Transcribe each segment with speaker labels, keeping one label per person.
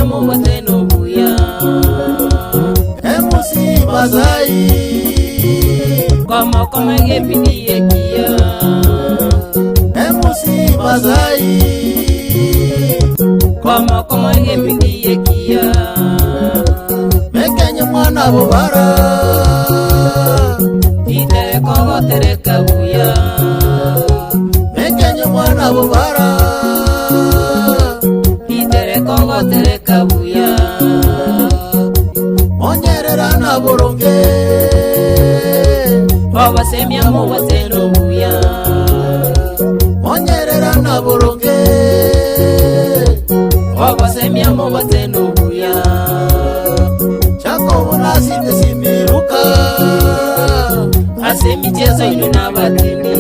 Speaker 1: Obasemia mobwate nobuya.
Speaker 2: MC Masai.
Speaker 1: Komokoma egepindi ekiya.
Speaker 2: MC Masai.
Speaker 1: Komokoma egepindi ekiya.
Speaker 2: Mekenye mwana bobara.
Speaker 1: Itereka ogotereka buya.
Speaker 2: Mekenye mwana bobara.
Speaker 1: Itereka ogotereka buya.
Speaker 2: Onyerera na boronge.
Speaker 1: Obasemia mobwate nobuya.
Speaker 2: Onyerera na boronge.
Speaker 1: Obasemia mobwate nobuya.
Speaker 2: Jacobo nasinde simiruka.
Speaker 1: Ase emichezo ino n'abatindi.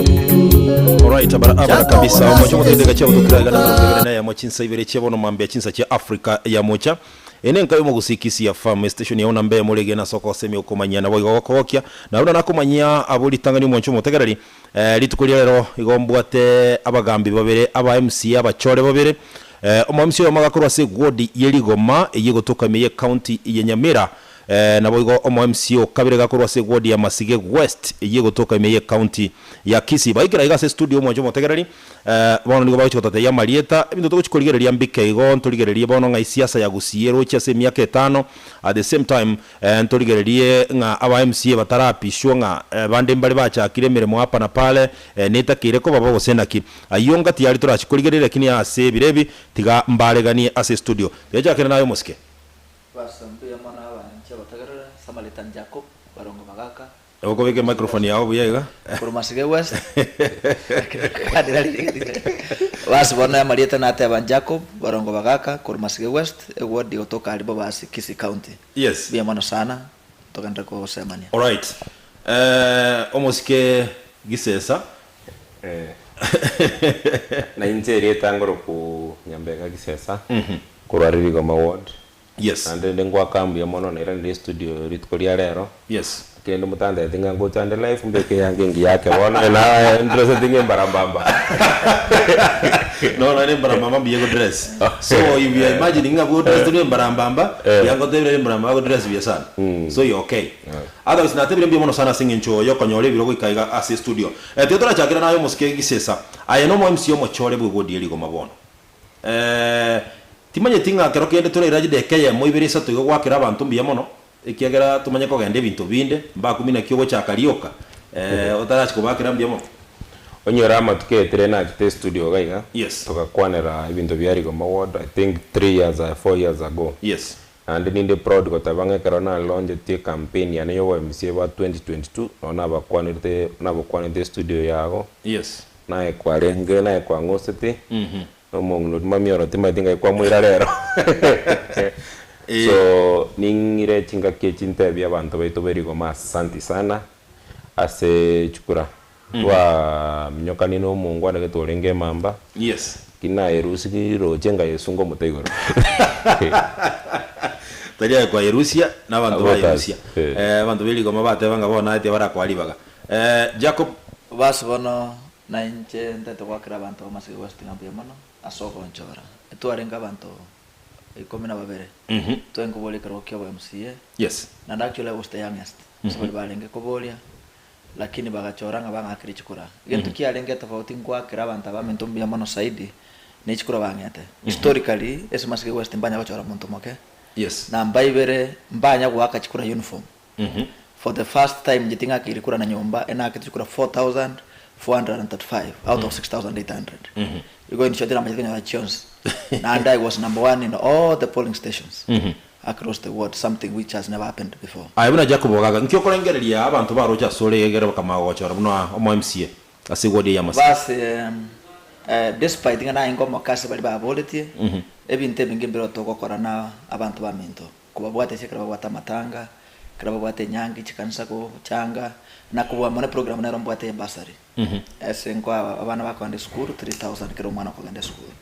Speaker 3: Alright, barabara kabisa omocho motendeka chia botukira gana motebere naye mo chinsa ibere chia bono mambia chinsa chia Africa ya mocha ene nkayo mogusikisi ya farm station ya ona mbe murege na soko semi okomanya na boigo gokogokia na buna nakomanyia abo ritang'ani omoncho omotegereri eh, rituko ria rero igo mbwate abagambi babere aba MC abachore babere eh, omo MC oyomo agakorwa ase ward ye Rigoma eye gotoka ime ye county ya Nyamira eh, nabo igo omo MC okabere gakorwa ase ward ya Masige West eye gotoka ime ye county ya Kisii baikera iga ase studio omoncho omotegereri eh, bono nigo bagochi gotatebia amarieta ebinto togochi korigereria mbike igo ntorigererie bono ng'a esiasa ya Gusii eroche ase emiaka etano at the same time eh, ntorigererie ng'a aba MCA batarapishwa ng'a eh, bande mbare bachakire emeremo hapa na pale eh, netakeire koba bo gose naki ayio ngati yari torachi korigereria lakini ase ebiro ebi tiga mbareganie ase studio tiga naye omosike
Speaker 4: Basa mbuya mono abananchi abatagerere Samaritan Jacob barongo bagaka
Speaker 3: okobeka microphone yao buya iga
Speaker 4: korwa Masige West basi bono amarieta nateba Jacob barongo bagaka korwa Masige West eward gotoka ari Bobasi Kisii County
Speaker 3: yes
Speaker 4: mbuya mono sana togende kosemania
Speaker 3: alright eh, omosike gisesa
Speaker 5: Eh. na inche erieta ngoroku Nyambega Gisesa korwa Rigoma ward
Speaker 3: yes
Speaker 5: naende ndi ngwaka mbuya mono nairanire studio rituko ria rero
Speaker 3: yes
Speaker 5: kende mutandete ng'a ngochande live mbeke yange engiya yake bono na ndresete ng'e mbarambamba
Speaker 3: no no ne mbarambamba mbiye go dress so if you are imagining nga go dress ne mbarambamba
Speaker 5: Eh.
Speaker 3: yango tebire mbarambamba go dress bia sana so you okay otherwise natebire mbiya mono sana sing'encho yokonyora ebiro goikaiga ase studio eh tiyo torachakera nayo omosike gisesa aye nomo MC omochore bwe ward ya Rigoma bono eh timanyeti ng'a kero kende toraira chideka eyemo ibere isato igo gwakera abanto mbuya mono ekiagera tumanye kogenda ebinto binde mbakumi naki ogochaka rioka eh otarachi kobakera mbuya mono
Speaker 5: onyora amatuko etire nachete studio gaiga
Speaker 3: Yes.
Speaker 5: togakwanera ebinto bia Rigoma ward I think 3 years or 4 years ago
Speaker 3: yes
Speaker 5: naende ninde proud goteba ng'a ekero nalonchetie campaign yane ya obo-MCA bwa 2022 nonya nabakwanete nabokwanete studio yago
Speaker 3: yes
Speaker 5: naye kwarenge naye kwang'osete nomong'ina oria mamioro timanyeti ngai kwamoira rero so ning'ire chingaki echi ntebie abanto baito ba Rigoma asanti sana ase chikura twaminyokani na omongwana gete orenge emamba
Speaker 3: yes
Speaker 5: kinaerusi roche ngayesunga omote igoro
Speaker 3: tari aye kwa Yerusia na abanto ba
Speaker 5: Abo
Speaker 3: Yerusia
Speaker 5: eh.
Speaker 3: eh abanto ba Rigoma bateba ng'a bono aetie barakwaribaga eh Jacob
Speaker 4: basi bono na inche ntete gwakera abanto ba Masige West ng'a mbuya mono ase ogonchora etwarenge abanto 12 twenkoboria ekero kia obo MCA
Speaker 3: yes
Speaker 4: and actually I was the youngest ase bari barenge koboria lakini bagachora ng'a bang'akire chikura egento kiarenge tofauti nkwakera abanto abaminto mbuya mono zaidi ne chikura bang'ete historically ase Masige West mbanya gochora monto moke
Speaker 3: yes
Speaker 4: namba ibere mbanya goaka chikura uniform for the first time inche ting'akeire kura na nyomba enakete chikura 4435 out of 6800 igo in short namanyete konyora chionsi naende I was number one in all the polling stations across the world something which has never happened before
Speaker 3: aye buna Jacob Ogaga nki okorengereria abanto baroche ase ore egere bakamanya gogochora buna omo MCA ase ward ya Masige
Speaker 4: basi um, despite ng'a naye ngomokasi bari baboretie ebinto ebinge mbire togokora na abanto baminto kobabwate ase ekero babwate amatanga ekero babwate enyangi chikanisa gochanga na kobua mono program nero mbwate ya bursary ase nkoa abana bakogenda esukuru 3000 kera omwana okogenda esukuru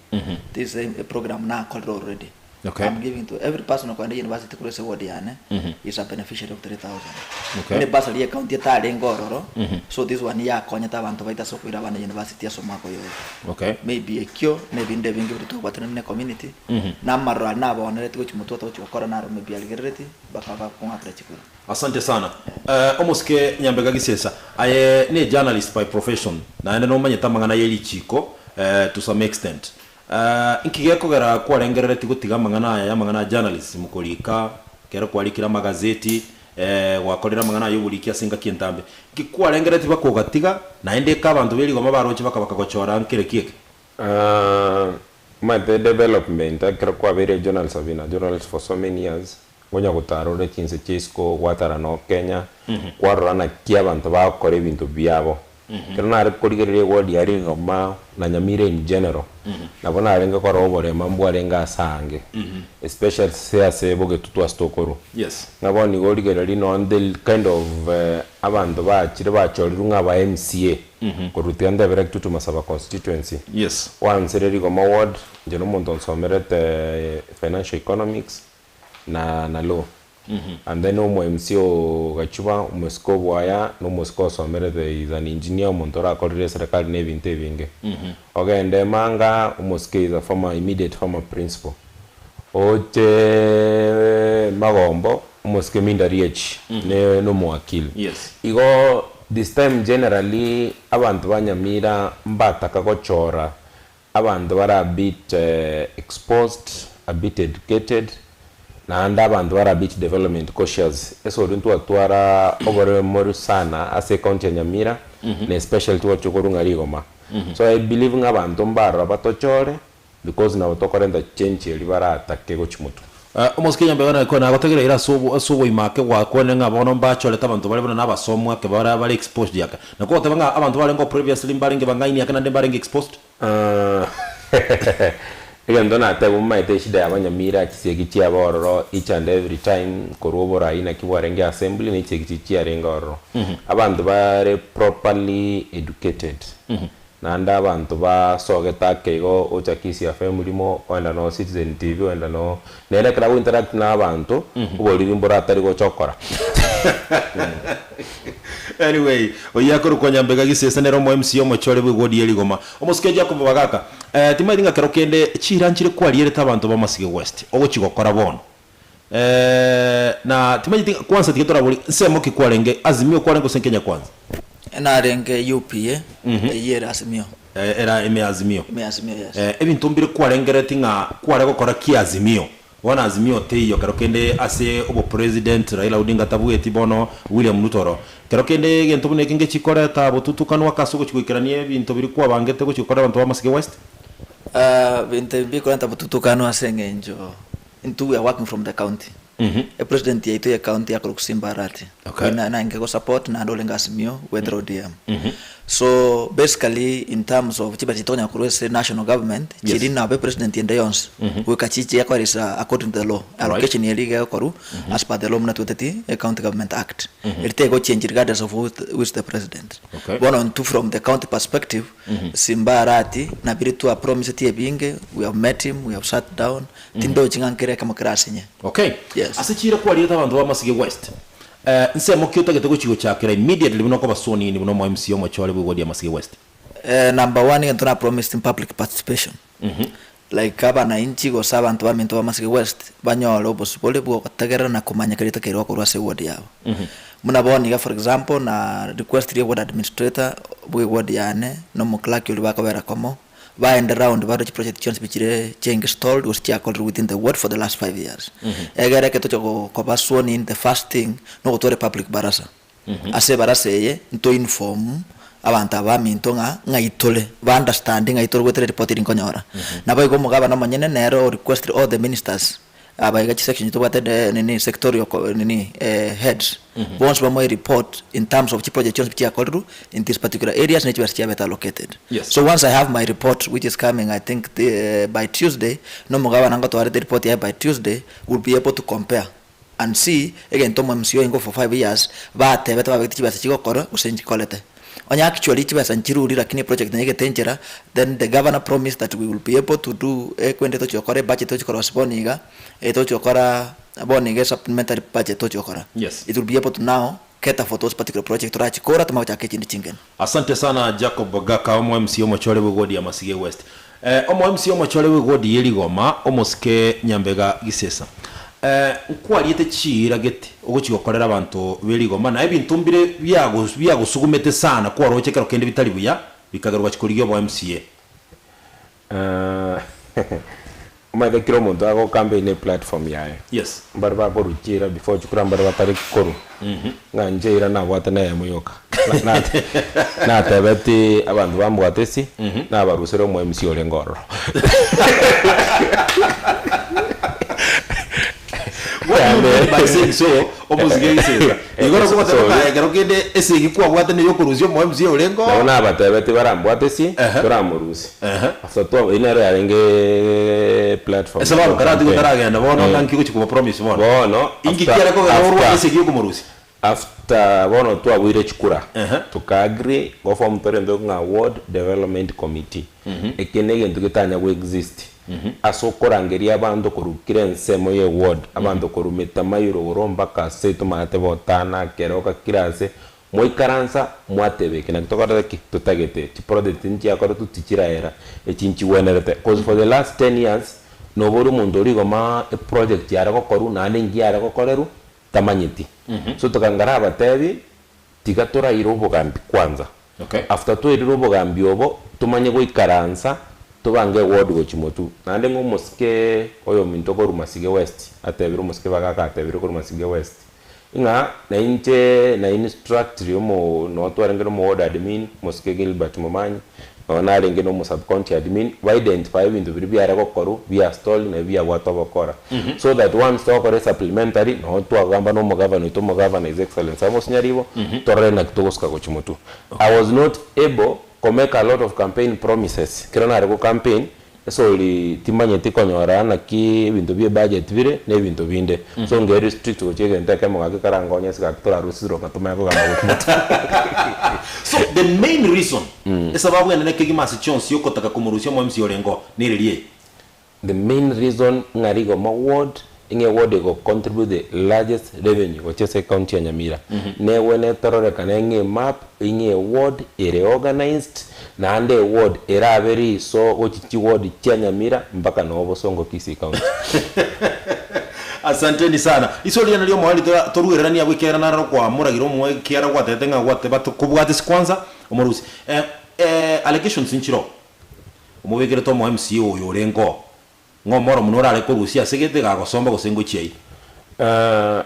Speaker 4: this is a program nakorire already.
Speaker 3: Okay.
Speaker 4: I'm giving to every person okoenda university korwa ase ward yane is a beneficiary of 3000.
Speaker 3: Okay.
Speaker 4: Buna ebursary ye county etarenge ororo, so this one yakonyete abanto baito ase okoira abana university ase omwaka oyo oyo.
Speaker 3: Okay.
Speaker 4: Maybe ekio na ebinto ebinge biria twabwatire ne community, na amaroro aria nabaonereti gochia motwe togochia gokora naro maybe arigerereti bakaba bakong'akera chikura.
Speaker 3: Asante sana. Eh, omosike Nyambega Gisesa, aye ne journalist by profession, naende nomanyete amang'ana ye richiko eh, to some extent. Eh, inki gekogera kwarengerereti gotiga amang'ana aya y'amang'ana ya journalism korika, ekero kwarikire amagazeti, eh, gwakorire amang'ana aya y'oboriki ase engaki entambe. Inki kwarengerereti mpaka ogatiga, naende eke abanto b'erigoma baroche baka bakagochora nkere ki eke?
Speaker 5: Omanyete development ekero kwabeire journalist I've been a journalist for so many years, Nkonya gotara ore chinse chia isiko, gwatara noo Kenya, kwarora naki abanto bagokora ebinto biabo. Ekero nare korigereria eward ya Rigoma na Nyamira in general, nabo narenge korora oborema mbwarenge ase aange, especially ase ase bogetutu ase tokorwa.
Speaker 3: Yes.
Speaker 5: Ng'a bono igo origereria nonye the kind of abanto bachire bachorirwe ng'a aba MCA, korwa tiga ntebere Kitutu Masaba constituency,
Speaker 3: Yes.
Speaker 5: gwansire Rigoma ward, inche na omonto nsomerete financial economics, na na law and then omo MC o Gachuba omosike obwaya na omosike osomerete is an engineer omonto orakorire eserekari na ebinto ebinge. Ogende Manga omosike is a former immediate former principal. Oche Magombo omosike Minda Riech ne nomowakili.
Speaker 3: Yes.
Speaker 5: Igo this time generally abanto ba Nyamira mbataka gochora Abanto bare a bit exposed, a bit educated, naende abanto bare a bit development cautious. Ase oria ntwatwara oboremori sana ase ecounty ya Nyamira, na especially twacha korwa ng'a rigoma. So I believe ng'a abanto mbarora batochore because nabo tokorenta change eria baratake gochia motwe.
Speaker 3: Omosike Nyambega naye nagotegereire ase ase oboima ake gwakwanire ng'a bono mbachorete abanto bare buna nabasomu ake bare bare exposed ake. Nakwo ogoteba ng'a abanto barenge oo previously mbarenge bang'aini ake naende mbarenge exposed?
Speaker 5: Egento nateba omaete eshida ya abanyamira chisegi chiaba ororo each and every time korwa oborai naki bwarenge assembly ne chisegi chiria chiarenge ororo. Abanto bare properly educated naende abanto basogete ake igo ocha Kisii FM rimo oenda noo Citizen TV oenda noo nere ekero ago interact na abanto oboriri mboro atari gocha okora.
Speaker 3: Anyway, oyio akorokwa Nyambega Gisese nere omo MC omochore bw'eward ye Rigoma. Omosike Jacob Bagaka, eh, timaeti ng'a kero kende chiira nchire kwarierete abanto ba Masige West ogochia gokora bono. Eh, na timanyeti ng'a kwanza tiga toraborie nsemo ki kwarenge Azimio kwarenge gose Kenya Kwanza?
Speaker 4: Narenge UPA, eyio ere Azimio.
Speaker 3: Eh, era ime Azimio.
Speaker 4: Ime Azimio, yes.
Speaker 3: Eh, ebinto mbire kwarengereti ng'a kware gokora ki Azimio? Bono Azimio teiyo kero kende ase obopresident Raila Odinga tabueti bono William Ruto oro. Kero kende egento buna eke ngechi koreta botutukanu ake ase ogochi goikerania ebinto biria kwabangete gochi gokorera abanto ba Masige West?
Speaker 4: Ebinto ebi bikorenta botutukanu ase eng'encho intwe we are working from the county. Epresident yaito ye county akorokwa Simba Arati.
Speaker 3: Okay.
Speaker 4: Oyio naye go support naende orenge Azimio goetera ODM. So basically in terms of chibesa chitokonyara korwa ase national government,
Speaker 3: Yes.
Speaker 4: chiri nabe president ende yonsi, goika chiche ekoeresa according to the law, allocation eria iga egokorwa as per the law buna tweteti e county government act. Eri tegochange regardless of who who is the president.
Speaker 3: Okay.
Speaker 4: Bono intwe from the county perspective, Simba Arati nabire twapromiseti ebinge, we have met him, we have sat down, tindochi ng'a nkere ekemo kerasinye.
Speaker 3: Okay.
Speaker 4: Yes.
Speaker 3: Ase chiira kwarierete abanto ba Masige West, Eh, nsemo ki otagete gochia gochakera immediately buna okoba sworn in buna omo MCA omochore bwe ward ya Masige West?
Speaker 4: Eh, number one egento na promised in public participation. Like abananchi gose abanto baminto ba Masige West banyore obosibore bwa ogotegerera na komanya keria etakeirwe gokorwa ase eward yabo. Buna bono iga for example na requestirie ward administrator bwe eward yane na omoclerk oria bakobera komo, Baende round barore chiproject chionsi pi chire chia installed gose chiakorerwe within the ward for the last 5 years. Egere ekero tocha koba sworn in the first thing nogotwara epublic barasa. Ase ebarasa eye nto inform abanto aba baminto ng'a ng'ai tore, ba understand ng'ai tore goetera eripoti eri nkonyora. Naboigo omogabana omonyene nere o request all the ministers aba iga chisection tobwate nini sectorial nini heads bonsi bamoe report in terms of chiproject chionsi pi chiakorirwe in this particular areas ne chibesa chiabete allocated.
Speaker 3: Yes.
Speaker 4: So once I have my report which is coming I think the, by Tuesday, na omogabana ngotwarete report yaye by Tuesday, we'll be able to compare and see egento omo MCA oingo for 5 years batebete babegete chibesa chigokora gose nchikorete. Onye actually chibesa nchiruri lakini eproject neyegete enchera, then the governor promised that we will be able to do ekwende tochi gokora ebudget tochi korosia bono iga, tochi gokora bono iga esupplementary budget tochi gokora.
Speaker 3: Yes.
Speaker 4: It will be able to now cater for those particular project torachikora tomanye gochaka echinde chingeni.
Speaker 3: Asante sana Jacob Mogaka, omo MC omochore bw'egodi ya Masige West. Eh, omo MC omochore bw'egodi ye Rigoma, omosike Nyambega Gisesa. Eh, nkwariete chiira gete ogochia gokorera abanto be Rigoma na ebinto mbire biago biagosugumete sana kwaroche ekero kende bitari buya bikagera ogachia korigia obo MCA.
Speaker 5: Eh, omanyete kera omonto ago campaign eplatform yaye.
Speaker 3: Yes.
Speaker 5: Mbare bakorwa chiira before chikura mbare batari korwa. Ng'a inche eira nabwate na eyemo yoka. Na- Natebeti abanto bambwate esi, nabarusire omo MC orenge ororo.
Speaker 3: What do you mean by saying so? Omosike Gisesa. Igoro
Speaker 5: So-
Speaker 3: kogoteba ng'a ekero kende esegi kwabwate neye okorusia omo MC orenge
Speaker 5: Nabo
Speaker 3: oo.
Speaker 5: nabatebeti barambwate esi,
Speaker 3: Ehe.
Speaker 5: toramorusia.
Speaker 3: Ehe.
Speaker 5: After twa eyio nero yarenge platform.
Speaker 3: Esababu karati
Speaker 5: Campaign.
Speaker 3: gotaragenda bono
Speaker 5: Eh.
Speaker 3: ng'a nki gochia koba promise bono.
Speaker 5: Bono,
Speaker 3: Inki
Speaker 5: after-
Speaker 3: kiare kogera orwane
Speaker 5: after-
Speaker 3: esegi yokomorusia?
Speaker 5: After bono twabuire chikura,
Speaker 3: Ehe.
Speaker 5: toka agree go form torente ng'a ward development committee. Eke na egento getanya go exist ase okorangeria abanto korwa kera ensemo ye ward, abanto korwa Metamayuro igoro mpaka ase tomaate botana, Keroka kera ase, Mwaikaransa, mwateba eke naki tokorete ki? Totagete chiproject nchiakoretwe tichiraera, echi nchigwenerete. Cause for the last ten years, noba ore omonto ore igoma eproject yare gokorwa naende inki yare gokorerwa, tamanyeti. So tokangara abatebi, tiga toraire obogambi kwanza.
Speaker 3: Okay.
Speaker 5: After twairire obogambi obo, tomanye goikaransa, tobange eward gochia motwe. Naende ng'a omosike oyominto korwa Masige West, atebire omosike bagaka atebire korwa Masige West, Ng'a nainche na instructire omo noo twarenge na omo ward admin, omosike Gilbert Momanyi, noo narenge na omo sub county admin, ba identify ebinto biria biare gokorwa, bia stall na ebiabwate obokora. So that once twakora esupplementary, noo twagamba na omogavana oito omogavana His Excellency Amos Nyaribo, torore naki togosuka gochia motwe. I was not able ko make a lot of campaign promises, ekero nare go campaign, Ase ori timanyeti konyora naki ebinto bie budget bire na ebinto binde. So nge restrict gochia egento ekemo gaki karangonye ase gaki torarusie sironga tomanye kogamba gochia motwe.
Speaker 3: So the main reason, esababu enene kegima ase chionsi okotaka komorusia omo MC orenge oo, nereri eye.
Speaker 5: The main reason ng'a Rigoma ward Ing'e ward ego contribute the largest revenue gochia ase ecounty ya Nyamira. Negwenerete tororekane ng'a emap ing'e eward ere organized naende eward erabe riso gochia chiward chia Nyamira mpaka noo Bosongo Kisii county.
Speaker 3: Asanteni sana. Iso riria nario omoerio tora toruereranie abwo ekiagera naro kwamoragire omoe ekiagera gwatebete ng'a gwateba tokobwate ase kwanza omorusie. Eh eh allegations nchiroo, omobekerete omo MCA oyo orenge oo. Ng'a omoro buna orare korusia ase gete gagosomba gose ngochia ii.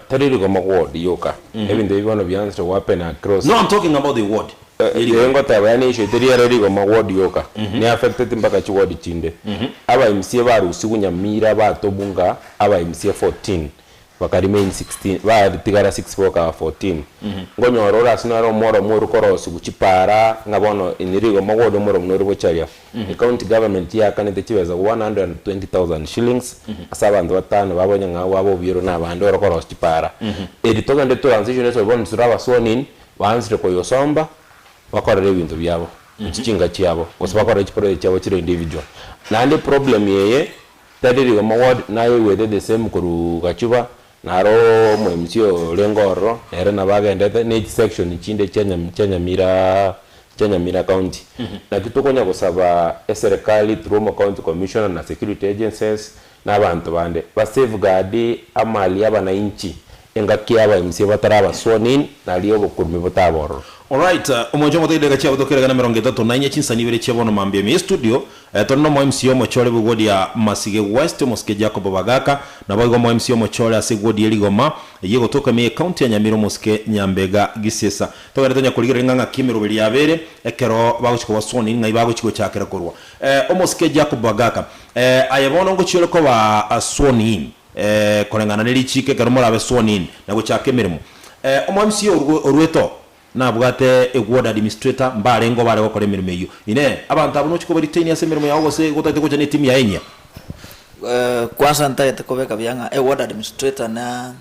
Speaker 5: Tari rigoma ward yoka, ebinto ebi bono bianchire go happen across.
Speaker 3: No I'm talking about the ward. Ye rigoma.
Speaker 5: Eye ngoteba yaani issue teri ere rigoma ward yoka, ne affected mpaka chiward chinde. Aba MCA barusigwe Nyamira batobunga aba MCA 14. Baka remain 16, batigara 6 boka 14. Nkonyora ore ase naro omworomo ore korosigwa chipara ng'a bono in rigoma gode omworomo nore gocharia. Ecounty government yakanete chibesa 120,000 shillings ase abanto batano babonye ng'a abwo abobiirwe na abande ore korosia chipara. Eri togende transition ase bono tore aba sworn in, baansire koyosomba bakorere ebinto biabo, chichinga chiabo, gose bakorere chiproject chiabo chire individual. Naende eproblem eye. Tari rigoma ward nayeigwete the same korwa Gachuba, naro omo MC orenge ororo, nere nabo agendete ne chisection chinde chia Nyam chia Nyamira chia Nyamira county. Naki tokonya gosaba eserekari through omo county commissioner na security agencies na abanto bande, ba safeguard amali ya abananchi engaki ya aba MCA bataraba sworn in nario obokurumi botaba ororo.
Speaker 3: Alright, omonche omotegereri gachia gotokera igana emerongo etato na inye chinsani ibere chia bono mambia ime ye studio, tore nomo MC omochore bw'eward ya Masige West omosike Jacob Bagaka, naboigo omo MC omochore ase eward ye Rigoma eyio egotoka ime ye county ya Nyamira omosike Nyambega Gisesa. Togende tonya korigereria ng'a ng'aki emeroberi yabere ekero bagochia koba sworn in ng'ai bagochia gochakera korwa. Omosike Jacob Bagaka, aye bono ngochia ore koba sworn in koreng'ana ne richiiko ekero morabe sworn in na gochaka emeremo. Omo MC orwete oo Nabwate eward administrator mbarengeo bare gokora emeremo eyio. Inee! Abanto abwo nochia koba retain ase emeremo yao gose gotagete gocha ne etimu yaye enyia?
Speaker 4: Kwanza ntagete kobeka buya ng'a eward administrator na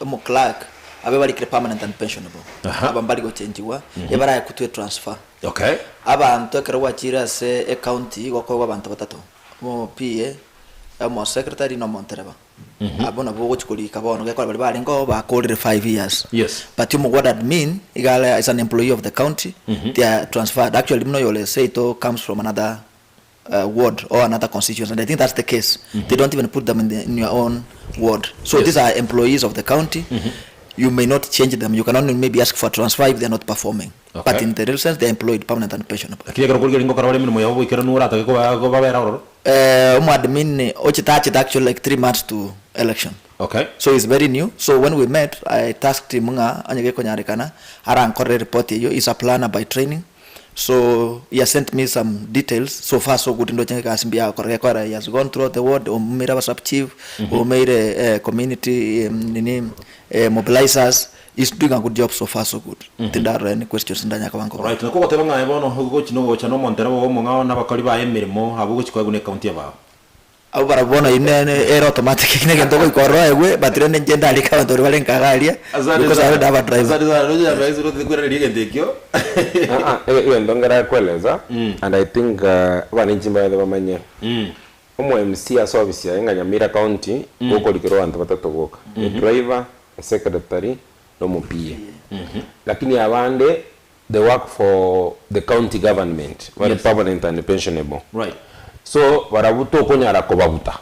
Speaker 4: omoclerk. Abe barikire permanent and pensionable.
Speaker 3: Aha.
Speaker 4: Aba mbari gochenchigwa, ebaraekutwe transfer.
Speaker 3: Okay.
Speaker 4: Abanto ekero gwachire ase ecounty gokoegwa abanto batato, omo PA, omo secretary na omontereba. Abwo nabwo ogochi korika bono gekora baria barenge oo bakorire 5 years. But omo ward admin iga are is an employee of the county, they are transferred. Actually buna oyore seito comes from another ward or another constituency and I think that's the case. They don't even put them in your own ward. So these are employees of the county. You may not change them. You can only maybe ask for transfer if they are not performing. But in the real sense, they are employed, permanent and pensionable.
Speaker 3: Lakini ekero okorigereria ngokora bare emeremo yabo boikeranu oratake koba kobabera ororo.
Speaker 4: Omo admin ochitachete actually like 3 months to election. So he's very new. So when we met, I tasked him ng'a onye gekonyarekana arankorere report eyio. He's a planner by training. So he has sent me some details. So far so good ndoche egasi mbuya agokora gekora he has gone throughout the ward omeire aba sub chief, omeire community nini mobilizers. He's doing a good job so far so good. Tindarora any questions ndanyaka banko.
Speaker 3: Alright, nakwo ogoteba ng'a aye bono ogochi nogocha na omontereba obo omong'ao na abakori baye emeremo abwo ogochi koegwa na ecounty yabao.
Speaker 4: Abwo barabwo bono ine ere automatic eki negento ogoika ororo oegwe but rende inche ndarike abanto baria bare nkaga aria
Speaker 3: Asante
Speaker 4: because I
Speaker 3: sana.
Speaker 4: already have a driver.
Speaker 3: Asante sana. Roger Abaisi, rote kwiraneria egento ekio.
Speaker 5: Ah, ah, egento nkerakoeleza and I think abananchi mbaete bamanye omo MC ase office yaye ng'a Nyamira County gokorikera abanto batato boka, edriver, esecretary na omo PA. Lakini abande they work for the county government bare permanent and pensionable. So barabwo tokonyara kobabuta.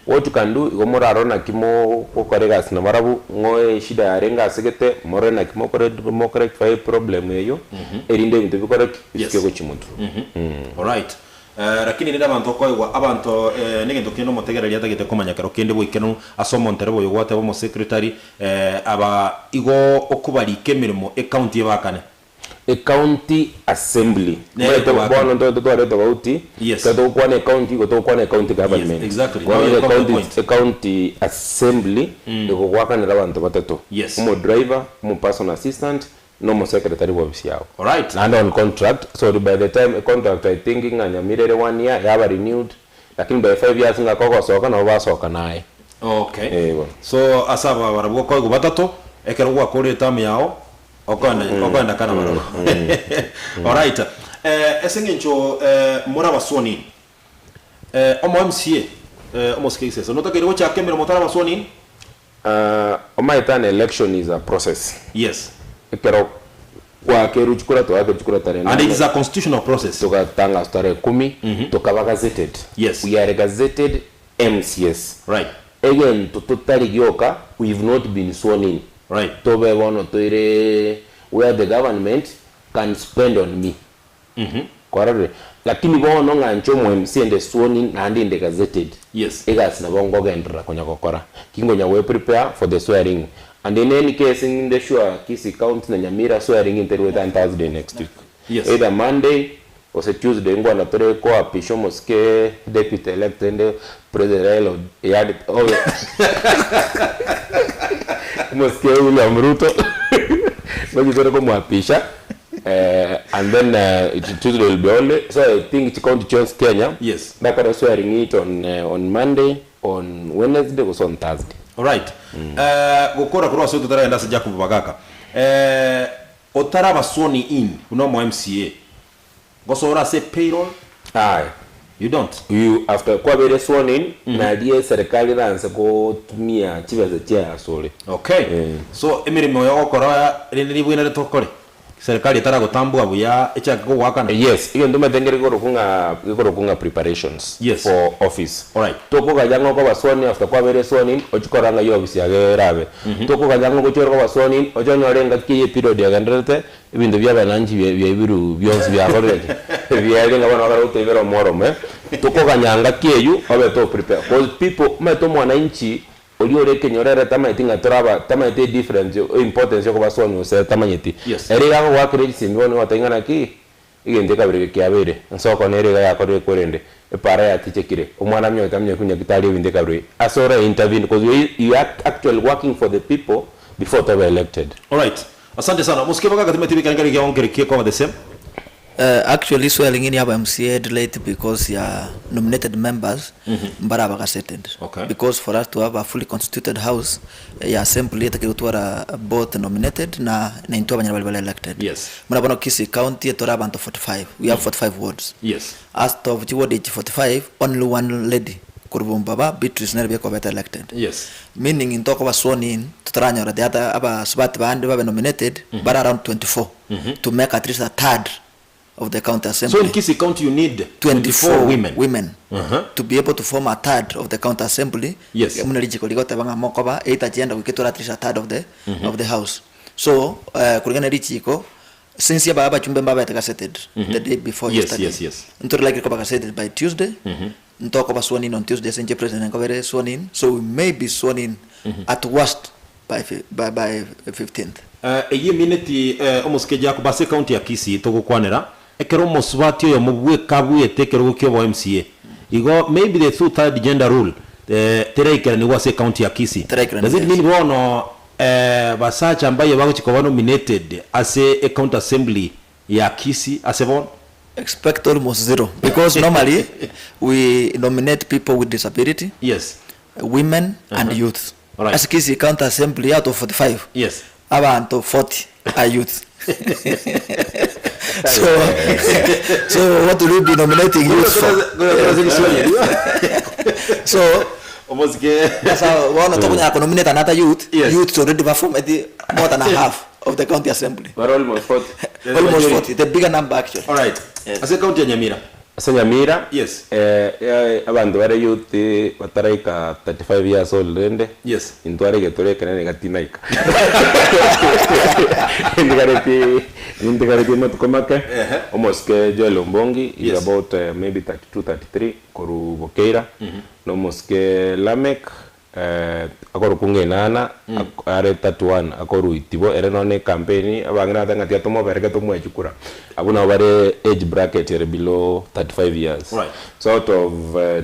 Speaker 5: What you can do igo morarore naki mogokora egasi na barabwo ng'o eshida yarenge asegete morore naki mokore mokorectify eproblem eywo erinde ebinto bikore ki bisike gochia motwe.
Speaker 3: Alright. Lakini rende abanto okoigwa abanto negento kende omotegereri atagete komanya kero kende boikeranu ase omontereba oyo gwateba omosecretary aba igo okobarika emeremo ecounty ebakane.
Speaker 5: Ecounty assembly.
Speaker 3: Nere
Speaker 5: Omanyete
Speaker 3: kobakana.
Speaker 5: bono ntoete tware tofauti, ekero togokwana ecounty igo togokwana ecounty government.
Speaker 3: Now
Speaker 5: Bono
Speaker 3: you come to the
Speaker 5: ecounty
Speaker 3: point.
Speaker 5: ecounty assembly egogwakanera abanto batato, omodriver, omopersonal assistant, na omosecretary bwa ofisi yago. Naende on contract, so by the time econtract I think ng'a Nyamira ere one year yaba renewed, lakini by 5 years ng'a kogosoka nabo basoka naye. Eh bono.
Speaker 3: So ase aba barabwo okoegwa batato, ekero gwakorire eterm yao, okoenda okoenda kana barabwo. Alright. Ase eng'encho more abaswoni in, omo MCA omosike gisese, notakeire gochaka emeremo otari abaswoni in?
Speaker 5: Omanyete an election is a process. Ekero gwakerwe chikura twakerwe chikura tarehe
Speaker 3: And it
Speaker 5: nane
Speaker 3: is a constitutional process.
Speaker 5: togatangaswa tarehe kumi tokaba gazetted. We are gazetted MCAs. Egento totari gioka we've not been sworn in. Tobe bono toire where the government can spend on me. Kwarorire? Lakini bono ng'a inche omo MC inde sworn in naende inde gazetted. Egasi nabo nkogenderera konya gokora. Ki nkonya gwe prepare for the swearing. And in any case ninde sure Kisii County na Nyamira swearing in terwete on Thursday next week. Either Monday gose Tuesday nkwana tore koapisha omosike deputy elect rende President Raila yaani obe omosike William Ruto ngochi tore komoapisha and then Tuesday will be only so I think chicounty chionsi Kenya ndakore swearing it on Monday on Wednesday gose on Thursday.
Speaker 3: Alright. Gokora korwa ase totaragenda ase Jacob Bagaka. Otaraba sworn in buna omo MCA, gosora ase payroll?
Speaker 5: Aye.
Speaker 3: You don't?
Speaker 5: You after kwabeire sworn in, naria eserikali eranse gotumia chibesa chiaye asore.
Speaker 3: Okay. So emeremo yogokora rende nibwenerete okore serikali etaragotambua buya echake kogoakana?
Speaker 5: Yes, egento omanyete nkere gekorokwa ng'a gekorokwa ng'a preparations for office. Tokoganya ng'a okoba sworn in after kwabeire sworn in ochie korora ng'a office yago erabe. Tokoganya ng'a ogochia ore koba sworn in oche onyore engaki eye eperiod yagendererete ebinto bia abananchi biaibirwe bionsi biakorire ki? Biaerire ng'a bono bakare gotoibera omworomo eh. Tokoganya ngaki eywo obe to prepare cause people omanyete omwananchi oria ore ekenyoro ere tamanyeti ng'a toraba tamanyeti edifference importance ya okoba sworn gose tamanyeti. Ere iga agogoakera ebisimbi bono ogoteba ng'a naki egento ekabere eke kiabeire ensoko nere iga yakorire korende epara yatichekire omwana aminyoke aminyoke nyagetari ebinto ekabere ase ore intervene cause you are actually working for the people before tobe elected.
Speaker 3: Alright. Asante sana. Mosike baka timeti bikarengeri kia onkere kia koba the same.
Speaker 4: Actually swearing in ya aba MCA delayed because ya nominated members mbaraba gazetted. Because for us to have a fully constituted house ya assembly etakeire gotwara both nominated na na intwe abanyene baria bare elected. Buna bono Kisii county etore abanto 45, we have 45 wards. Out of chiward echi 45 only one lady korwa Bombaba Beatrice nere bieka obete elected. Meaning intwe okoba sworn in totaranyora the other abasubati bande babe nominated bare around 24 to make at least a third of the county
Speaker 3: So in
Speaker 4: assembly.
Speaker 3: Kisii county you need 24
Speaker 4: 24
Speaker 3: women.
Speaker 4: women to be able to form a third of the county assembly. Buna richiko rigoteba ng'a mokoba either chienda goika etware at least a third of the of the house. So kulingana ne richiko since aba abachumbe mbabete gazetted the day before yesterday. Ntore likely koba gazetted by Tuesday. Ntokoba sworn in on Tuesday ase inche president nkobere sworn in so we may be sworn in at worst by by by 15th.
Speaker 3: Eyio emineti omosike Jacob ase ecounty ya Kisii togokwanera, ekero omosubati oyomo bweka abuete ekerogo kia obo MCA, igo maybe the two third gender rule teraikeraniwa ase ecounty ya Kisii.
Speaker 4: Teraikeraniwa,
Speaker 3: Does it
Speaker 4: yes.
Speaker 3: mean bono basacha mbaye bagochia koba nominated ase ecounty assembly ya Kisii ase bono?
Speaker 4: Expect almost zero because normally we nominate people with disability, women and youth. Ase Kisii County Assembly out of 45 abanto 40 are youth. So so what will we be nominating youth for? So
Speaker 3: Omosike.
Speaker 4: Sasa bono tokonyara konominate another youth, youths already baformeti more than a half of the county assembly.
Speaker 5: Bare almost 40.
Speaker 4: Almost 40, the bigger number actually.
Speaker 3: Alright. Ase county ya Nyamira.
Speaker 5: Ase Nyamira,
Speaker 3: Yes.
Speaker 5: eh, eh, abanto bare youth bataraika 35 years old rende, intware egetoro ekenene iga tinaika. Ntigareti nintigareti amatuko make, omosike Joel Ombongi is about maybe 32 33 korwa Bokeira, na omosike Lameck akorokwa ng'a Enana are 31 akorwa Itibo ere nonya na ecampaign abang'ina bateba ng'a tiga tomobereke tomoe chikura. Abwo nabo bare age bracket ere below 35 years. So out of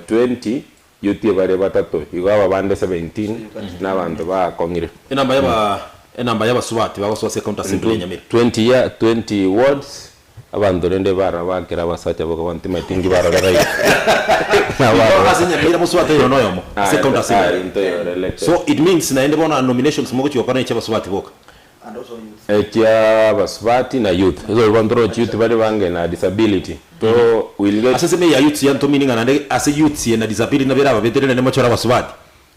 Speaker 5: 20 youth bare batato, igo aba bande 17 na abanto bakong'ire.
Speaker 3: Enamba yaba enamba y'abasubati bagosoa ase ecounty assembly ya Nyamira.
Speaker 5: 20 year 20 wards abanto rende bara bakera abasacha boka bono timanyeti nki barorera iga.
Speaker 3: Igo ase Nyamira mosubati oyo noyomo ase ecounty assembly. So it means naende bono nominations mogochia gokora nechi abasubati boka.
Speaker 5: Echia abasubati na youth. Ase bono torochi youth bare bange na disability. To will get.
Speaker 3: Ase ensemo eye ya youths yanto meaning ng'a naende ase youths na disability nabo erababeterere naende mochore abasubati.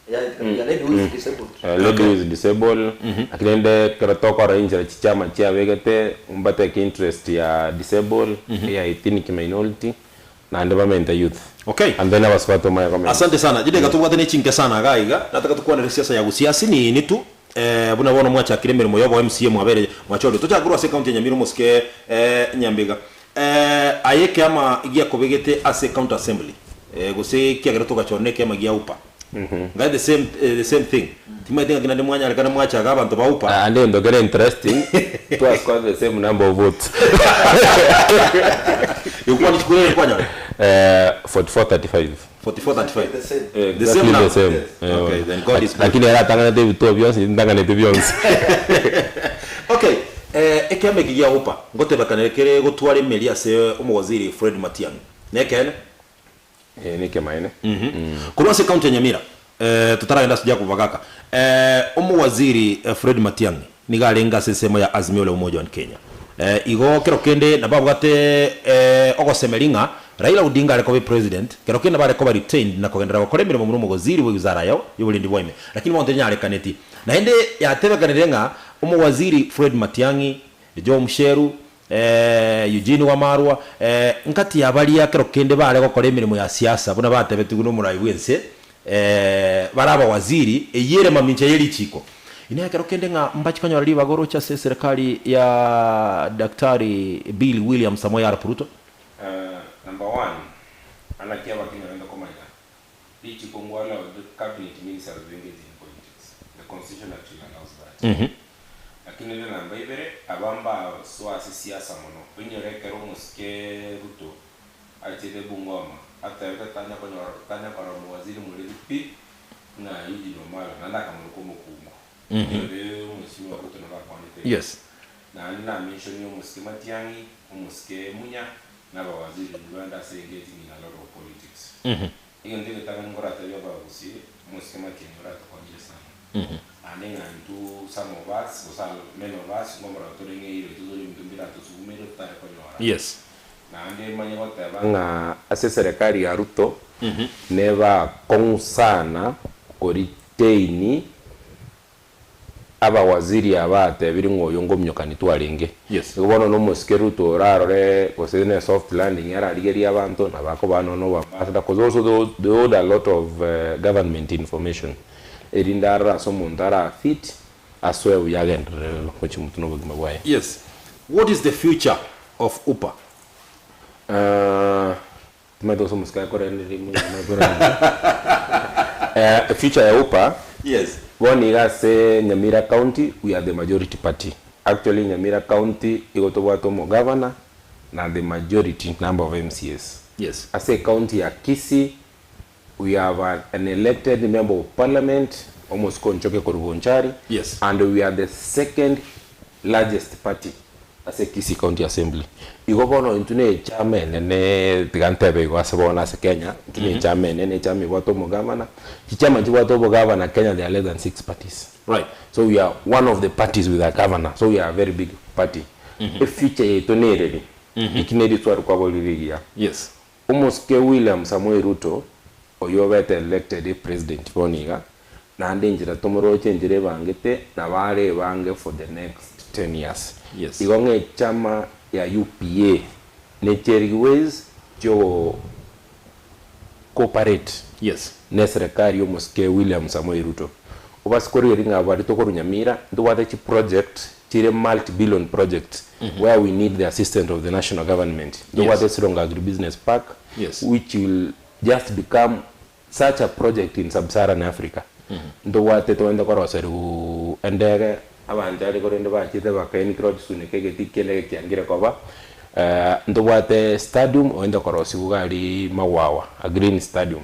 Speaker 5: Lady who is disabled, lakini rende ekero tokora inchera chichama chiabegete mbateke interest ya disabled, ya ethnic minority, naende bamente youth. And then abasubati omanye komenta.
Speaker 3: Asante sana. Chidakika tobwate ne chinke sana iga iga, nataka tokwanere siasa ya Gusii ase nini tu, buna bono mwachakire emeremo ya obo MCA mwabere mwachorire. Tochake korwa ase ecounty ya Nyamira omosike Nyambega. Aye ekeama giakobegete ase county assembly, gose ekiagera togachora na ekeama gia UPA. Ngai the same the same thing. Timanyete ng'aki naende mwanyarekana mwachaga abanto ba UPA.
Speaker 5: Naende egento kere interesting, twa score the same number of votes.
Speaker 3: Igokwana chikura ere kwanyora?
Speaker 5: 44 35.
Speaker 3: 44 35.
Speaker 4: The same.
Speaker 3: The
Speaker 5: Exactly
Speaker 3: same
Speaker 5: the
Speaker 3: number.
Speaker 5: same.
Speaker 3: Okay, then God is good.
Speaker 5: Lakini ere atang'anete ebituo bionsi, inche ntang'anete bionsi.
Speaker 3: Okay, ekiama eke gia UPA ngotebekanere kere gotwara emeri ase omowaziri Fred Matiang'i. Nekeene?
Speaker 5: Ee, nekemaene.
Speaker 3: Korwa ase county ya Nyamira, totaragenda ase Jacob Bagaka, omowaziri Fred Matiang'i nigo arenge ase ensemo ya Azimio la Umoja One Kenya. Igo kero kende nabo abwate ogosemeria ng'a Raila Odinga are koba epresident, kero kende nabo are koba retained na kogenderera gokora emeremo buna omowaziri bwe wizara yao y'oborendi bwa ime. Lakini bono tenyarekaneti. Naende yatebekanire ng'a omowaziri Fred Matiang'i, Joe Mucheru, Eugene Wamalwa, nkati ya baria kero kende bare gokora emeremo ya siasa buna batebetigwe nomorai bw'ense, bare abawaziri, eyio ere mamincha ye richiko. Inee ekero kende ng'a mbachi konyora ribaga oroche ase eserekari ya Daktari Bill William Samoei Arap Ruto?
Speaker 5: Number one, anaki abakenya bagende komanya richiko ngwa allowed cabinet ministers to engage in politics. The constitution actually allows that. Lakini rende namba ibere, aba mbasoa ase siasa mono. Oinyore ekero omosike Ruto achete Bungoma, atebete tanya konyora tanya korora omowaziri moreri pi, ng'a Eugene Wamalwa, naende akamoroka omokungu. Oinyore omosimiwa Ruto nabo akwanete igo. Naende namentionie omosike Matiang'i, omosike Munya, na abawaziri bande ase engaging in a lot of politics. Egento egetang'ani nkoratebie abagusii, omosike Matiang'i oratokonyire sana. Naende ng'a intwe some of us, gose many of us, nkomorora tore ng'a eira intwe tore ebinto mbiratosugumeire totare konyora.
Speaker 3: Yes.
Speaker 5: Naende manye goteba ng'a ase eserekari ya Ruto neba akong'u sana koretain abawaziri aba atebire ng'a oyo ngominyokani twarenge.
Speaker 3: Yes.
Speaker 5: Igo bono nomosike Ruto orarore gose ne soft landing ararigerie abanto nabo akoba nonya na oboambassador cause also they hold a lot of government information erinde arore ase omonto ara fit asoe buya agenderere gochia motwe na obogima bwaye.
Speaker 3: Yes. What is the future of UPA?
Speaker 5: Timanyeti gose omosike akorendereria mono akorendereria. Future ya UPA,
Speaker 3: Yes.
Speaker 5: bono iga ase Nyamira County we are the majority party. Actually Nyamira County igo tobwate omogavana na the majority number of MCAs.
Speaker 3: Yes.
Speaker 5: Ase ecounty ya Kisii We have an elected member of parliament omosike Onchoke korwa Bonchari
Speaker 3: Yes.
Speaker 5: and we are the second largest party ase Kisii County Assembly. Igo bono intwe ne echama enene tiga ntebe igo ase bono ase Kenya, intwe ne echama enene, echama ebwate omogavana, chichama chibwate obogavana Kenya there are less than six parties.
Speaker 3: Right.
Speaker 5: So we are one of the parties with a governor, so we are a very big party. Efuture yaito nereri? Eki neriswari kwaborire rigiya.
Speaker 3: Yes.
Speaker 5: Omosike William Samoei Ruto, oyio obete elected president bono iga, naende enchera tomoroche enchera ebangete nabo are ebange for the next ten years.
Speaker 3: Yes.
Speaker 5: Igo ng'a echama ya UPA ne cherigi ways chiogo cooperate
Speaker 3: Yes.
Speaker 5: ne eserekari ya omosike William Samoei Ruto. Obase korigereria ng'a baria tokorwa Nyamira ntobwate chiproject chire multi billion projects where we need the assistance of the national government. Ntobwate Sironga Agribusiness Park
Speaker 3: Yes.
Speaker 5: which will just become such a project in sub-Saharan Africa. Ntobwate togende koroserigwa endege abanto are korende bachete bakaenikera ochisuneka egetii kia endege kiangire koba ntobwate stadium ogende korosigwa iga aria Magwagwa, a green stadium.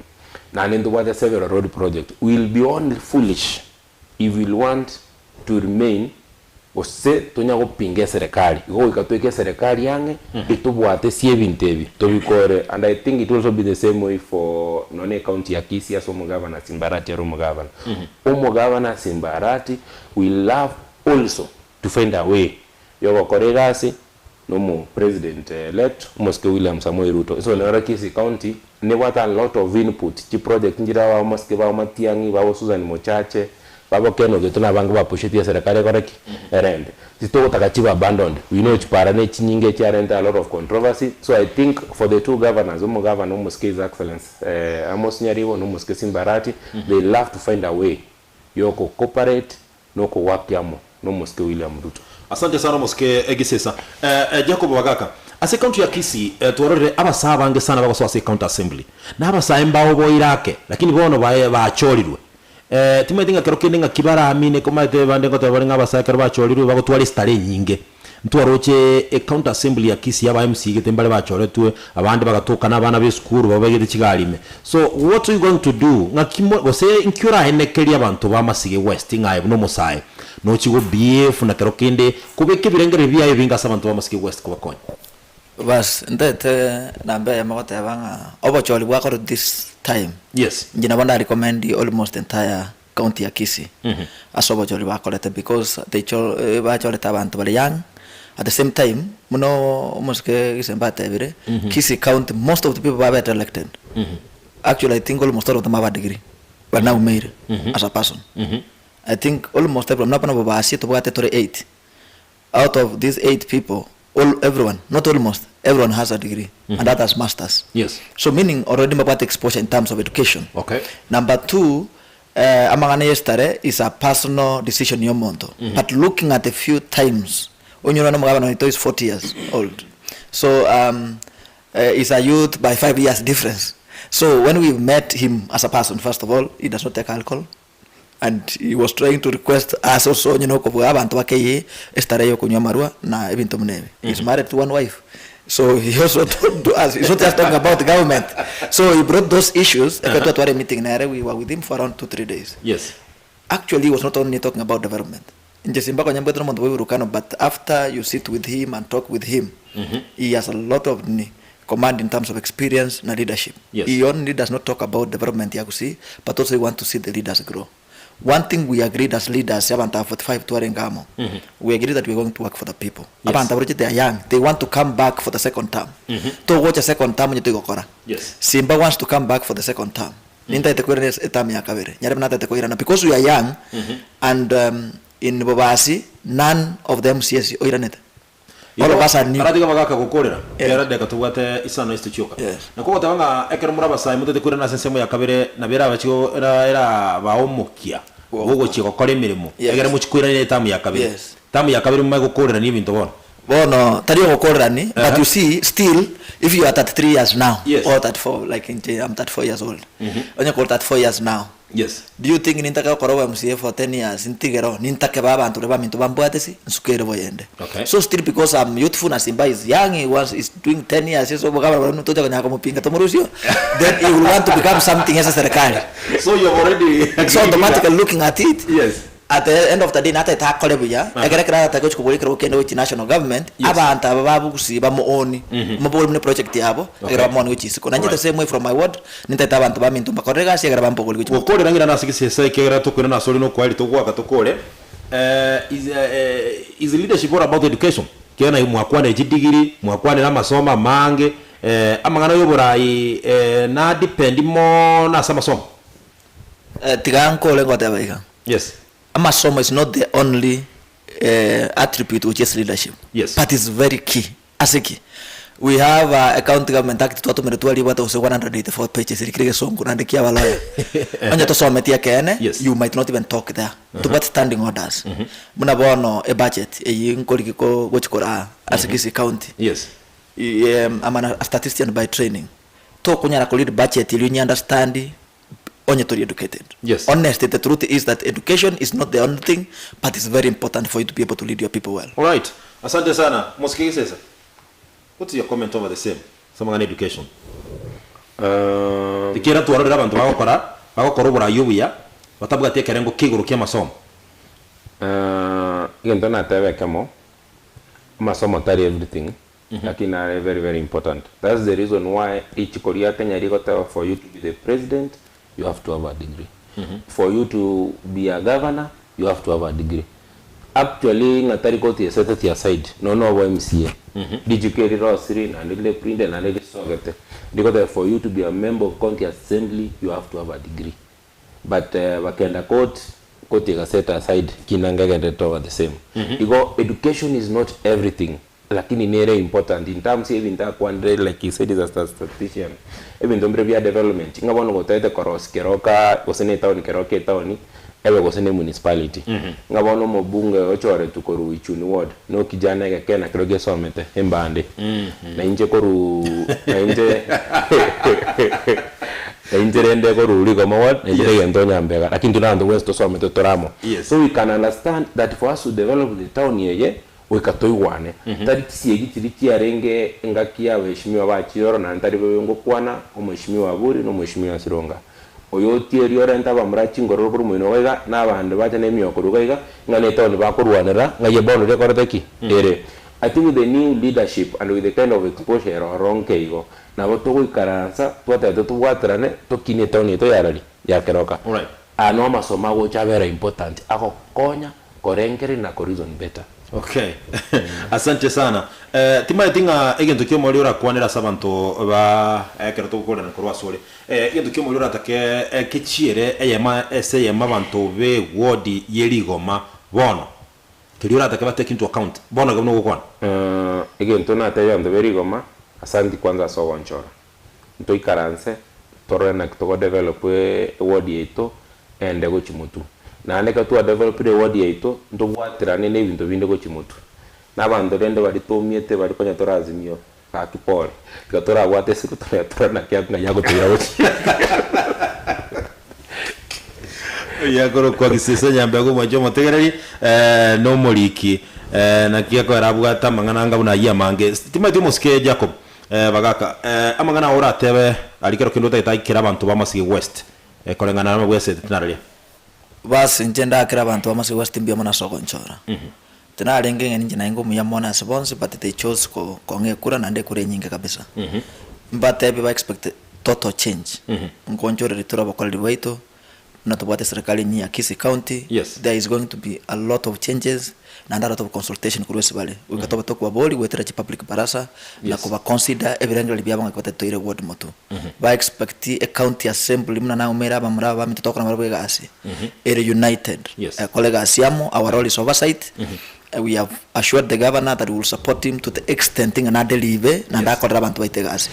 Speaker 5: Naende ntobwate several road project. We will be only foolish if we will want to remain gose tonya gopinga eserekari. Igo goika toike eserekari ang'e etobwate ase ebinto ebi tobikore and I think it will also be the same way for nonye ecounty ya Kisii ase omogavana Simba Arati ere omogavana. Omogavana Simba Arati will love also to find a way yogokora egasi na omo president elect omosike William Samoei Ruto. So nero Kisii county nebwate a lot of input, chiproject nchire aba omosike babo Matiang'i, babo Susan Mochache, babo Ken Ogeto na abange bapushetie eserekari ekore ki? Erente. Titogotaka chibe abandoned, we know chipara ne chinyinge echiarente a lot of controversy, so I think for the two governors, omogavana omosike His Excellency Amos Nyaribo na omosike Simba Arati, they love to find a way yoko cooperate Nokogoakia amo nomosike William Ruto.
Speaker 3: Asante sana omosike Gisesa. Jacob Bagaka, ase ecounty ya Kisii twarorire abasae abange sana bagosoa ase ecounty assembly, na abasae mbaoboire ake lakini bono bae bachorirwe. Timanyeti ng'a kero kende ng'aki baramine omanyete bande ngoteba bare ng'a abasae ekero bachorirwe bagotwara esitare enyinge. Ntwaroche ecounty assembly ya Kisii aba MC gete mbare bachoretwe, abande bagatoka na abana b'esukuru babegete chigari ime. So what are you going to do? Ng'aki mo gose nki oraenekerie abanto ba Masige West ng'a aye buna omosae nochie go behave na kero kende kobeka ebirengererio biaye ebinge ase abanto ba Masige West kobakonya?
Speaker 4: Bas, ntaete namba eyemo goteba ng'a obochori bwakorwa this time,
Speaker 3: Yes.
Speaker 4: inche nabo nda recommend almost entire county ya Kisii ase obochori bakorete because they cho bachorete abanto bare young at the same time buna omosike Gisemba atebire Kisii county most of the people babete elected actually I think almost all of them have a degree but now male as a person I think almost everyone nabo nabo basie tobwate tore eight Out of these 8 people, all everyone, not almost, everyone has a degree and others masters.
Speaker 3: Yes.
Speaker 4: So meaning already mbabwate exposure in terms of education.
Speaker 3: Okay.
Speaker 4: Number two, eh, amang'ana y'esitare is a personal decision y'omonto. But looking at a few times, onyore nomogabana oito is 40 years old. So um, eh, is a youth by 5 years difference. So when we met him as a person, first of all, he does not take alcohol. And he was trying to request us also onye nokobua abanto bakeyie estare yokonywa amarwa na ebinto buna ebi. He is married to one wife. So he also told to us, he's not just talking about government. So he brought those issues, ekero twatwara emeeting nere, we were with him for around 2, 3 days.
Speaker 3: Yes.
Speaker 4: Actually he was not only talking about development. Inche Simba konya mbwete nomonto bw'eburukano but after you sit with him and talk with him he has a lot of nini command in terms of experience na leadership.
Speaker 3: Yes.
Speaker 4: He only does not talk about development ya Gusii but also he want to see the leaders grow. One thing we agreed as leaders abanto aba 45 twarenge amo, we agreed that we are going to work for the people.
Speaker 3: Yes.
Speaker 4: Abanto abaroche they are young, they want to come back for the second term. Togocha second term onye toigokora.
Speaker 3: Yes.
Speaker 4: Simba wants to come back for the second term. Nintaete koirana ase eterm ya kabere, nyarebe nataete koirana because we are young and in Bobasi none of the MCAs oiranete. All of us are new.
Speaker 3: Aratiga bagaka gokorera
Speaker 4: Yes.
Speaker 3: kera deka tobwate isano ase tochioka.
Speaker 4: Yes.
Speaker 3: Nakwo ogoteba ng'a ekero more abasae motete koirana ase ensemo ya kabere nabo erabachi go era erabaomokia bogochia gokora emeremo
Speaker 4: Yes.
Speaker 3: egere mochie koirana etamu ya kabere.
Speaker 4: Yes.
Speaker 3: Tamu ya kabere momanye gokorerania ebinto bono.
Speaker 4: Bono tari ogokorerani but
Speaker 3: Aha.
Speaker 4: you see still if you are 33 years now
Speaker 3: Yes.
Speaker 4: or 34 like inche I'm 34 years old onye kore 34 years now
Speaker 3: Yes.
Speaker 4: do you think nintake gokora obo MCA for 10 years ntigere oo nintake ba abanto baria baminto bambwatesi nsukere boyende
Speaker 3: Okay.
Speaker 4: so still because I'm youthful na Simba is young he was is doing 10 years so bogabara baria tocha konyara komopinga tomorusio then he will want to become something ase serikali
Speaker 3: So you have already
Speaker 4: so automatically looking at it
Speaker 3: Yes.
Speaker 4: At the end of the day natagete akore buya, ekero ekero aratake gochia kobora ekerogo kende gochia national government,
Speaker 3: Yes.
Speaker 4: abanto aba ba Bugusii bamooni, mobore buna eproject yabo, ekero bamooni gochia isiko. Nainche the
Speaker 3: Alright.
Speaker 4: same way from my ward, nintagete abanto baminto mbakorere egasi ekero bambogori gochia motu.
Speaker 3: Gokorera ng'ina nase gesesa ekiagera tokoirana ase ore nokoaria togoaka tokore eh, is, eh, is leadership all about education ekiagera naye mwakwanire chidigiri mwakwanire amasomo amange eh, amang'ana ya oborai eh, na depend mono ase amasomo.
Speaker 4: Tiga nkore ngoteba iga,
Speaker 3: Yes.
Speaker 4: amasomo is not the only attribute gochia ase leadership,
Speaker 3: Yes.
Speaker 4: but is very key. Ase ki? We have a county government act twatomeretwe aria ebwate gose 184 pages erikire egesongo naende kia abalawyer. Onye tosometi ekeene,
Speaker 3: Yes.
Speaker 4: you might not even talk there. Tobwate standing orders. Buna bono ebudget eyio nkorigi ko gochi koraa ase Kisii county.
Speaker 3: Yes.
Speaker 4: I'm an a statistician by training. Tokonyara ko lead budget erio nyi understand onye tori educated.
Speaker 3: Yes.
Speaker 4: Honestly, the truth is that education is not the only thing, but it's very important for you to be able to lead your people well.
Speaker 3: Alright. Asante sana. Mosike Gisesa. What's your comment over the same? Ase amang'ana education. Ekiagera twarorire abanto bagokora bagokora oborai obuya batabwati ekerengo kia igoro ki'amasomo.
Speaker 5: Egento natebe ekemo, amasomo tari everything, Lakini nare very very important. That's the reason why richiko ria Kenya rigoteba for you to be the president you have to have a degree. For you to be a governor you have to have a degree. Actually ng'a tari koti eseteti aside nonya na obo MCA. Richiko eri rirosiri naende rire printed naende risogete rigoteba for you to be a member of county assembly you have to have a degree. But bakenda court, court ega set aside kina ngegenderete over the same. Igo education is not everything lakini nere important in terms ya ebinto akwanire like he said is a statistician ebinto mbire bia development ng'a bono gotaete korosia keroka gose ne etown keroka etown ebe gose ne municipality ng'a bono omobunge ochoretwe korwa Ichuni ward no kijana egeke nakero gesomete embande na inche korwa na inche Na inche rende korwa rigoma ward, na inche egento onyambega, lakini intwe nabanto bwensi tosomete tore amo.
Speaker 3: Yes.
Speaker 5: So we can understand that for us to develop the town eye, goika toigwane. Tari chisiegi chiria chiarenge engaki ya abaheshimiwa ba Chioro naende tari bobe ngokwana, omheshimiwa Aburi na omheshimiwa Sironga. Oyo otieri orente abamura chingororo korwa moino iga iga, na abande bache na emioko korwa iga iga, ng'a ne etown bakorwanera, ng'ai ebono rekorete ki? Ere. I think with the new leadership and with the kind of exposure ere ororo nke igo, Nabo togoikaransa twatebete tobwaterane tokinie etown yaito ya rari ya Keroka.
Speaker 3: Alright.
Speaker 5: Aya no amasomo agocha abere important agokonya korengereria na ko reason better.
Speaker 3: Okay. Asante sana. Eh, timaeti ng'a egento kia omoriri orakwanere ase abanto ba ekero togokorerana korwa asore. Eh, egento kia omoriri oratake eh, kechiere eyemo ase eyemo abanto be ward ye rigoma bono. Keria oratake ba take into account bono iga buna ogokwana.
Speaker 5: Egento natebie abanto be rigoma, asanti kwanza ase ogonchora. Ntoikaranse torore naki togo develop eward yaito ende gochia motwe. Naende ekero twa developire eward yaito, ntobwaterane na ebinto binde gochia motwe. Na abanto rende baria toumiete baria konya tore Azimio, gaki pole. Tiga torabwate esiko torore torore naki ng'ai agotoira gochia.
Speaker 3: Oyo akorokwa Gisesa Nyambega omwanchi omotegereri, eh, na omoriki, eh, naki akoera abwate amang'ana anga buna ayio amange. Timanyeti omosike Jacob, eh, bagaka, eh, amang'ana ao oratebe aria kero kende otagete aikere abanto ba Masige West, eh, koreng'ana na amabwesete tinararia.
Speaker 4: Bas inche ndakere abanto ba Masai West mbuya mono ase ogonchora. Tinarenge ng'a ninche naenge omuya mono ase bonsi but they chose ko kong'a ekura naende ekura enyinge kabisa. Mbatebie ba expect total change. Nkonchoreri tore obokoreri bwaito, buna tobwate eserekari enyia ya Kisii County,
Speaker 3: Yes.
Speaker 4: there is going to be a lot of changes naende a lot of consultation korwa ase bare. Goika tobe tokobaboria goetera chipublic barasa na
Speaker 3: Yes.
Speaker 4: kobaconsider ebirengererio biabo ng'aki batari toire ward motu. Ba expect ecounty assembly buna naumere abamura aba baminto togokora nabarabwo egasi ere united
Speaker 3: Yes.
Speaker 4: ekore egasi amo, our role is oversight, we have assured the governor that we will support him to the extent ng'a nadelive naende akorere abanto baito egasi.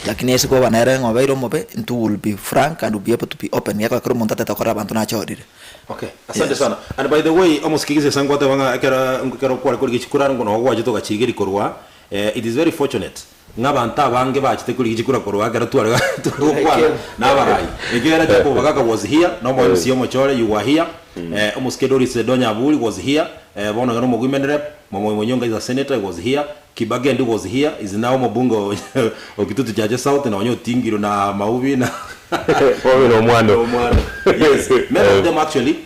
Speaker 4: Lakini ase koba nere ng'a obeire omobe, intwe we will be frank and we will be able to be open gekogera kera omonto atete gokorera abanto nachorire.
Speaker 3: Okay, asante
Speaker 4: Yes.
Speaker 3: sana. And by the way, omosikigisi ase ngoteba ng'a ekero ekero kware korigia chikura nabo gwachete ogachigeria korwa, it is very fortunate Ng'a abanto abange bachete korigia chikura korwa ekero tware tware gokwana na abarai. Ekiagera Jacob Bagaka was here, na omo MC omochore you were here, omosike Doris Donya Aburi was here, bono iga nomo women rep, Mama Monyonga is a senator he was here, Kibagendi was here, is now omobunge o Kitutu Chache South nonya otingirwe na Maubi na
Speaker 5: Bobe na omwando.
Speaker 3: Omwando. Yes, many of them actually,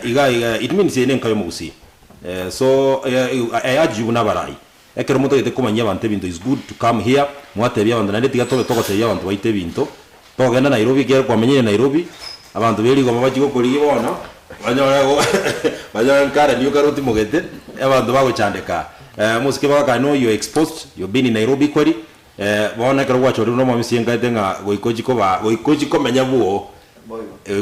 Speaker 3: iga iga it means eye nenka yomogusii. So I urge you buna abarai, Ekero motagete komanyia abanto ebinto is good to come here mwatebia abanto naende tiga tobe togotebia abanto baito ebinto togenda Nairobi ekiagera kwamenyire Nairobi abanto be rigoma bachie gokorigia bono banyore go banyore nkare nigo kare otimogete abanto bagochandeka omosike bagaka I know you are exposed you have been in Nairobi equally bono ekero gwachorirwe na omwami sienkaete ng'a goika ochie koba goika ochie komenya bwoo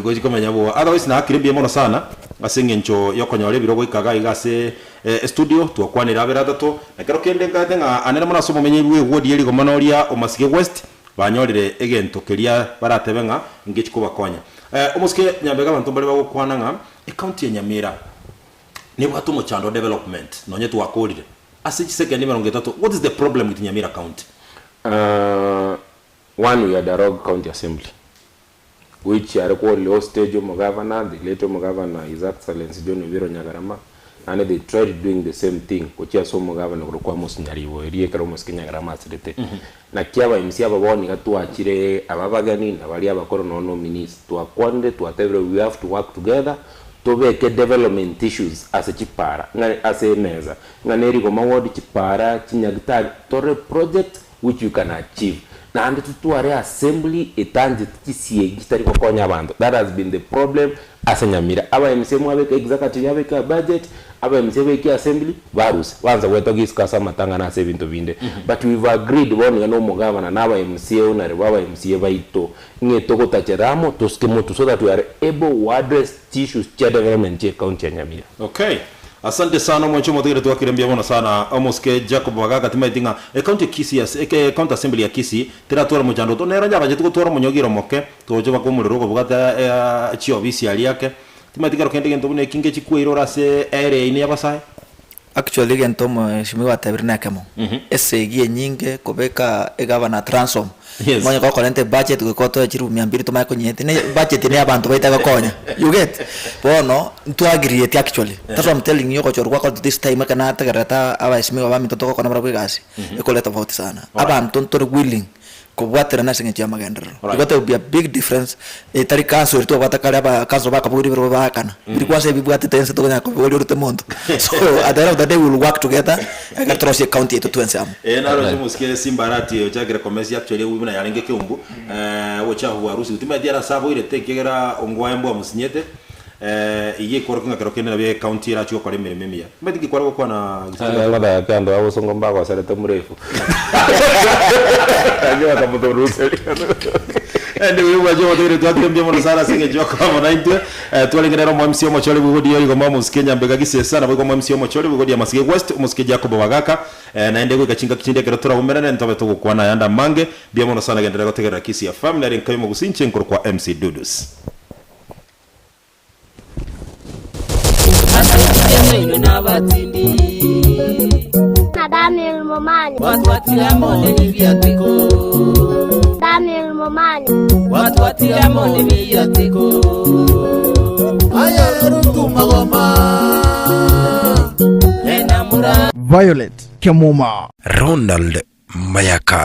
Speaker 3: Gochia komenya bo. Otherwise naakire mbuya mono sana ase eng'encho yokonyora ebirogo ikaga iga ase estudio twakwanire abere atato. Na kero kende nkaete ng'a anene mono ase omomenyi bwe eward ye rigoma noria o Masige West banyorire egento keria baratebe ng'a ngechi kobakonya. Omosike Nyambega abanto mbare bagokwana ng'a ecounty ya Nyamira nebwate omochando o development nonye twakorire ase chisekendi emerongo etato what is the problem with Nyamira county?
Speaker 5: One we had a rogue county assembly which are kwori hostage omogavana, the late omogavana His Excellency John Obiero Nyagarama, naende they tried doing the same thing gochia ase omogavana korokwa Amos Nyaribo erio ekero omosike Nyagarama asirete. Naki aba MC aba bono iga twachire aba abageni na baria abakoro nonya nominees twakwanire twatebire we have to work together tobeke development issues ase chipara ng'a ase emeza ng'a ne rigoma ward chipara chinyagitari tore projects which you can achieve naende totware assembly etancheti chisiegi chitari gokonya abanto that has been the problem ase Nyamira aba MCA mwabeka executive yabeka budget aba MCA beke assembly barusia baansa gwetogia isiko ase amatang'ana ase ebinto binde but we've agreed bono iga na omogavana na aba MCA onarebo aba MCA baito ng'e togotachera amo tosike motwe so that we are able go address chiissues chia development chia ecounty ya Nyamira.
Speaker 3: Okay. Asante sana omwanchi omotegereri twakire mbuya mono sana omosike Jacob Bagaka timaeti ng'a ecounty ya Kisii ase eke county assembly ya Kisii teratwara omochando oto nero onye abacheti gotwara omonyogiro omoke togocha baka omorero okobwata chiofisi aria ake timaeti kero kende gento buna eki ngechikweire ore ase area yaino y'abasae.
Speaker 4: Actually egento omweshimiwa atebire nekemo, esegi enyinge kobeka egavana at ransom,
Speaker 3: Yes.
Speaker 4: onye gokorenta ebudget goika otoe chiribu mia mbiri tomanye konyeti ne budget ne abanto baito egokonya, you get? Bono ntwagirieti actually, that's why I'm telling you ogochorwa gwakorete this time ekero nategererete abaeshimiwa baminto togokora nabarabwo egasi, ekore tofauti sana. Abanto ntore willing kobwaterana ase eng'encho y'amagenderero.
Speaker 3: Alright.
Speaker 4: Igo there will be a big difference, etari council eria twabwate kare aba council bakabogoria ebirogo baakana. Biri kwanza ebibwatete ense tokonyara kobibogoria orute monto. So at the end of the day we will work together, ekero torosie ecounty yaito twensi amo.
Speaker 3: Ee naroche omosike Simba Arati ochakire komesia actually buna yarenge Keumbu, obochafu bwa Rusi timanyeti ere ase aboirete ekiagera ongwae mbwamusinyete, eyio ekorokia ng'a kero kende nabo ecounty erachie gokora emeremo emiya. Timanyeti nki kware gokwana gose
Speaker 5: Aya ngotaka ki anto abosongo mbagoserete murefu Lakini bakamotoruseria.
Speaker 3: Anyway, mwanche omotegereri twakire mbuya mono sana ase eng'encho yokoba amo naintwe. Twarenge nere omo MC omochore bw'egodi ya Rigoma omosike Nyambega Gisesa, naboigo omo MC omochore bw'egodi ya Masige West omosike Jacob Bagaka. Naende goika chingaki chinde ekero toraumerane ntobe togokwana ayande amange. Mbuya mono sana genderera gotegerera Kisii FM nere nkabe mogusi inche nkorokwa MC Dudus.
Speaker 1: Inwe nabatindi
Speaker 6: Na Daniel Momanyi.
Speaker 1: Watwatire amo nebiatiko
Speaker 6: Daniel Momanyi.
Speaker 1: Watwatire amo nebiatiko
Speaker 2: Aye,
Speaker 1: Enamura
Speaker 7: Violet Kemuma.
Speaker 8: Ronald Mayaka.